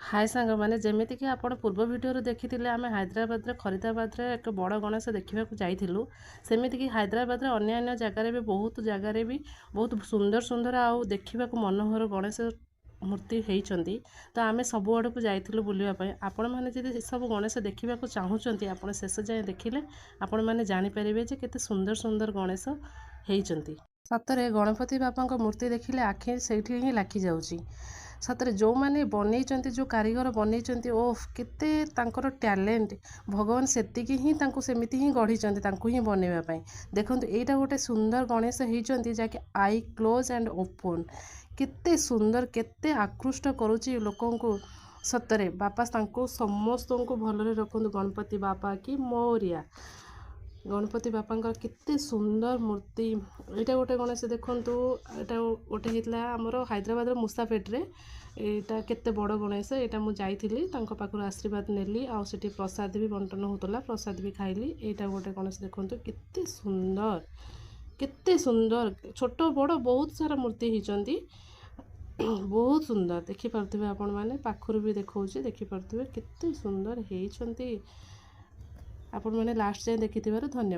ହାଏ ସାଙ୍ଗମାନେ, ଯେମିତିକି ଆପଣ ପୂର୍ବ ଭିଡ଼ିଓରୁ ଦେଖିଥିଲେ, ଆମେ ହାଇଦ୍ରାବାଦରେ ଫରିଦାବାଦରେ ଏକ ବଡ଼ ଗଣେଶ ଦେଖିବାକୁ ଯାଇଥିଲୁ। ସେମିତିକି ହାଇଦ୍ରାବାଦରେ ଅନ୍ୟାନ୍ୟ ଜାଗାରେ ବି, ବହୁତ ଜାଗାରେ ବି ବହୁତ ସୁନ୍ଦର ସୁନ୍ଦର ଆଉ ଦେଖିବାକୁ ମନୋହର ଗଣେଶ ମୂର୍ତ୍ତି ହେଇଛନ୍ତି। ତ ଆମେ ସବୁ ଆଡ଼କୁ ଯାଇଥିଲୁ ବୁଲିବା ପାଇଁ। ଆପଣମାନେ ଯଦି ସେସବୁ ଗଣେଶ ଦେଖିବାକୁ ଚାହୁଁଛନ୍ତି, ଆପଣ ଶେଷ ଯାଏଁ ଦେଖିଲେ ଆପଣମାନେ ଜାଣିପାରିବେ ଯେ କେତେ ସୁନ୍ଦର ସୁନ୍ଦର ଗଣେଶ ହେଇଛନ୍ତି। ସତରେ ଗଣପତି ବାପାଙ୍କ ମୂର୍ତ୍ତି ଦେଖିଲେ ଆଖି ସେଇଠି ହିଁ ଲାଖିଯାଉଛି। ସତରେ ଯେଉଁମାନେ ବନେଇଛନ୍ତି, ଯେଉଁ କାରିଗର ବନେଇଛନ୍ତି, ଓଃ, କେତେ ତାଙ୍କର ଟ୍ୟାଲେଣ୍ଟ! ଭଗବାନ ସେତିକି ହିଁ ତାଙ୍କୁ ସେମିତି ହିଁ ଗଢ଼ିଛନ୍ତି, ତାଙ୍କୁ ହିଁ ବନେଇବା ପାଇଁ। ଦେଖନ୍ତୁ, ଏଇଟା ଗୋଟେ ସୁନ୍ଦର ଗଣେଶ ହେଇଛନ୍ତି, ଯାହାକି I close and open. କେତେ ସୁନ୍ଦର, କେତେ ଆକୃଷ୍ଟ କରୁଛି ଲୋକଙ୍କୁ। ସତରେ ବାପା ତାଙ୍କୁ ସମସ୍ତଙ୍କୁ ଭଲରେ ରଖନ୍ତୁ। ଗଣପତି ବାପା କି ମୋରିଆ! ଗଣପତି ବାପାଙ୍କର କେତେ ସୁନ୍ଦର ମୂର୍ତ୍ତି! ଏଇଟା ଗୋଟେ ଗଣେଶ ଦେଖନ୍ତୁ। ଏଇଟା ଗୋଟେ ହେଇଥିଲା ଆମର ହାଇଦ୍ରାବାଦର ମୁସାପେଟରେ। ଏଇଟା କେତେ ବଡ଼ ଗଣେଶ! ଏଇଟା ମୁଁ ଯାଇଥିଲି, ତାଙ୍କ ପାଖରୁ ଆଶୀର୍ବାଦ ନେଲି ଆଉ ସେଠି ପ୍ରସାଦ ବି ବଣ୍ଟନ ହେଉଥିଲା, ପ୍ରସାଦ ବି ଖାଇଲି। ଏଇଟା ଗୋଟେ ଗଣେଶ ଦେଖନ୍ତୁ, କେତେ ସୁନ୍ଦର, କେତେ ସୁନ୍ଦର! ଛୋଟ ବଡ଼ ବହୁତ ସାରା ମୂର୍ତ୍ତି ହେଇଛନ୍ତି, ବହୁତ ସୁନ୍ଦର। ଦେଖିପାରୁଥିବେ ଆପଣମାନେ, ପାଖରୁ ବି ଦେଖାଉଛି, ଦେଖିପାରୁଥିବେ କେତେ ସୁନ୍ଦର ହେଇଛନ୍ତି। ଆପଣମାନେ ଲାଷ୍ଟ ଯାଏଁ ଦେଖିଥିବାରୁ ଧନ୍ୟବାଦ।